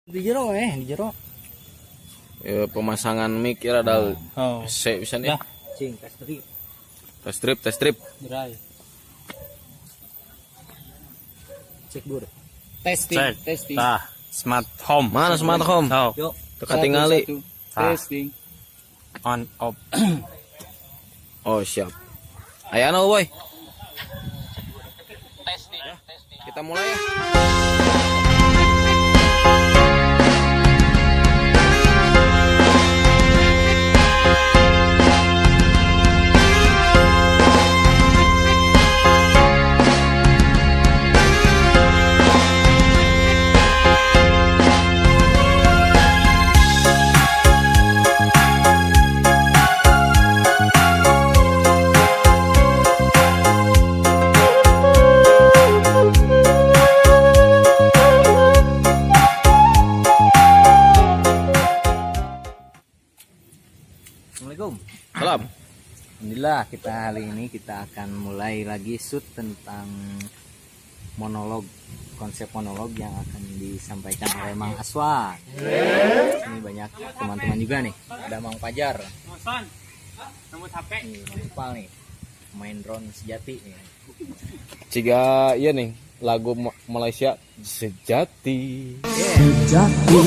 Di jero di jero. Ya, pemasangan mic ya rada Oh. se pisan ya. Cing, tes trip. Tes trip, tes trip. Gerai. Cek bur. Testing, Cek. testing. Tah, smart home. Mana smart home? Oh, Yuk. Teu katingali. Satu, Tah. testing. On off. Oh, siap. Ayana boy. Kita mulai ya. Assalamualaikum. Salam. Alhamdulillah, kita hari ini kita akan mulai lagi shoot tentang monolog, konsep monolog yang akan disampaikan oleh Mang Aswan. Ini banyak teman-teman juga nih. Ada Mang Pajar. Nih, Mang Ipal nih. Main drone sejati nih. Ciga iya nih lagu Malaysia sejati. Sejati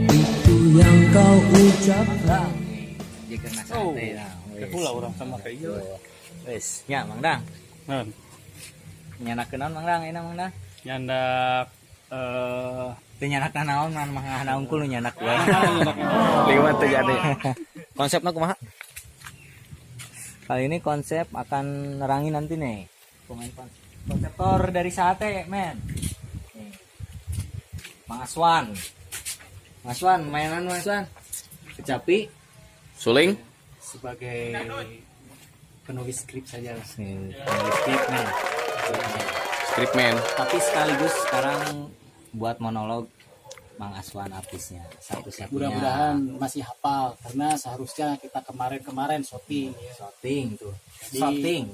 itu yang kau ucapkan. Nih, Jager Nasate nah. Wes. Pula orang sama kayak iya. Wes, nya Mang Dang. Nah, Nyanak naon Mang Dang, enak Mang Dang. nyandak Teu nyanak naon man mah ngahana unggul nu nyanak we. Lima teu jadi. Konsepna kumaha? Kali ini konsep akan nerangin nanti nih. Pemain konseptor dari sate, men. Nih. Mang Aswan. Mang Aswan, mainan Mang Aswan. Kecapi. Suling. Sebagai penulis skrip saja lah. Nih, penulis skrip, men. Scriptman. Tapi sekaligus sekarang buat monolog Mang Aswan artisnya satu-satunya. Mudah-mudahan masih hafal karena seharusnya kita kemarin-kemarin shooting ya. Shooting tuh. Jadi- Shooting.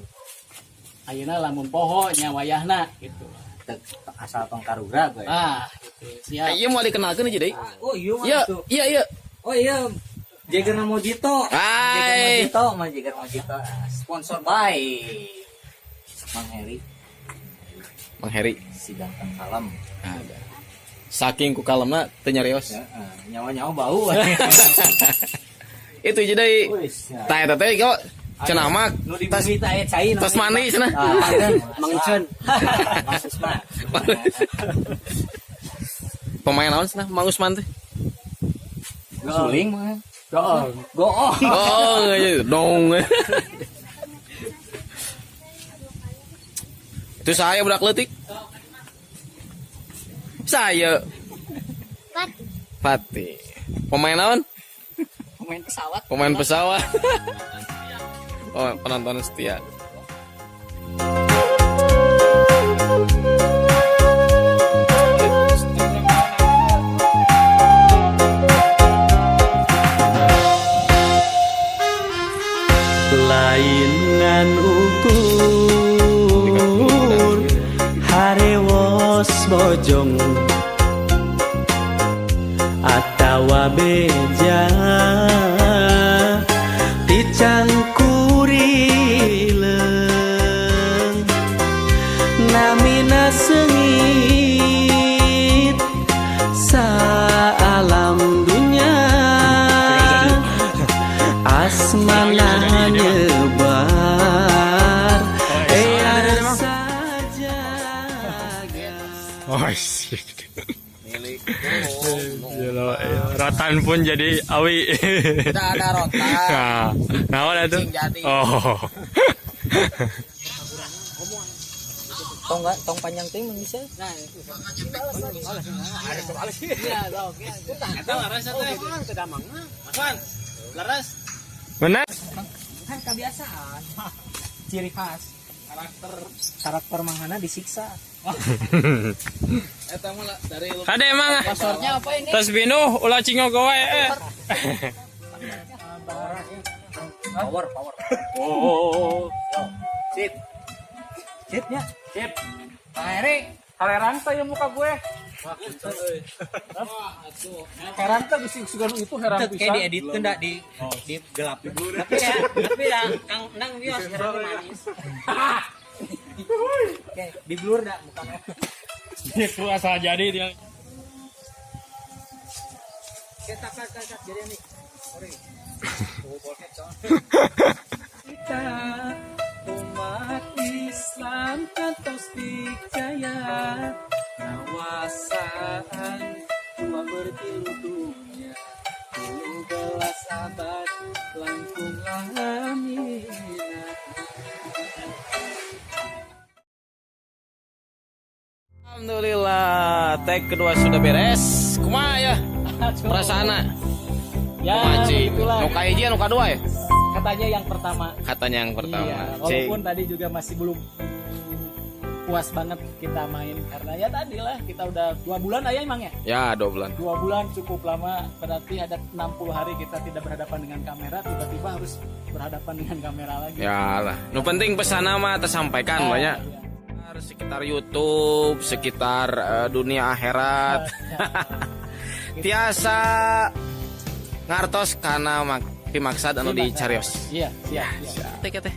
Ayeuna lamun poho nya wayahna gitu. Asal tong karugra gue. Ah, gitu. Siap. Iya mau dikenalkeun aja deh. Oh iya mah Iya, tuh. iya, iya. Oh iya, Jager Mojito. Hai. Jager Mojito, mah Jager Mojito. Sponsor by Mang Heri, Mang Heri. si ganteng kalem. Ada. Saking ku kalemna teu nyarios. Ya, nyawa-nyawa bau. Itu jadi Wis, ya. tah eta teh kok cenah mah Nu di bumi teh aya cai. tas mani cenah. Ah, Mang Icen. Mang Usman. Pemain naon cenah Mang Usman teh? Suling mah. Goong. Goong. Oh, iya dong. Itu saya budak leutik. Saya Pati. Pemain naon? Pemain pesawat. Pemain pesawat. Oh, penonton setia. Lain ngan ukur harewos bojong atawa beja dicangkurileung namina seungit saalam dunya asmana nyebar ear saja. Oh, shit. Gila, ya. Rotan pun jadi awi. Kita ada rotan. Nah, naon itu? Cing jadi. Oh. Tong enggak, tong panjang teh mun bisa. Benar? Kan kebiasaan. Ciri khas. Karakter Mang Hana disiksa. Kade emang. Sponsornya apa ini? Tas binuh ulah cingo gowe eh. Power, power. Oh. Sip. Sip ya. Sip. Pak Heri. Kalerang teh muka gue. Heran teh geus sugan itu heran Itu kayak diedit tuh ndak di gelap. Tapi ya Kang Nang wios heran manis. Oke, di blur dah mukanya. Itu asal jadi dia. Oke, tak tak tak tak, jadi nih. Sorry. Oh, boleh Kita umat Islam kantos dikjaya ngawasaan dua bertilu dunya 13 abad langkung lamina. Alhamdulillah, take kedua sudah beres. Kumaha ya? Perasaan? Ya, Kumaha, cing? begitulah. Nu kahiji anu kadua ya? Katanya yang pertama. Katanya yang pertama. Iya, Cing. walaupun tadi juga masih belum puas banget kita main karena ya tadi lah kita udah 2 bulan aja emang ya. Ya, 2 bulan. 2 bulan cukup lama, berarti ada 60 hari kita tidak berhadapan dengan kamera, tiba-tiba harus berhadapan dengan kamera lagi. Ya lah. Nu penting pesan mah tersampaikan Nah, banyak. iya. Sekitar YouTube, sekitar dunia akhirat. Tiasa ngartos karena pimaksad anu dicarios. Iya, siap, siap. Teh teh.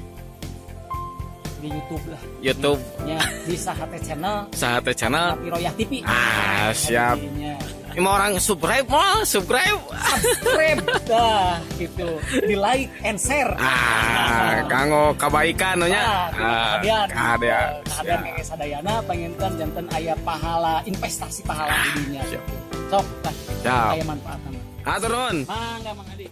Di YouTube lah. YouTube. Ya, di Sahate Channel. Sahate Channel. Tapi Royah TV. Ah, siap. Iya. Lima orang subscribe mau subscribe. Subscribe dah gitu. Di like and share. Ah, kanggo kabaikan nya. Ah, Ah, kahadean. kahadean. Kahadean kangge sadayana panginten janten aya pahala, investasi pahala di dinya. Siap. Sok lah. Siap. Aya manfaatna. Hatur nuhun. Mangga, Mang Adi.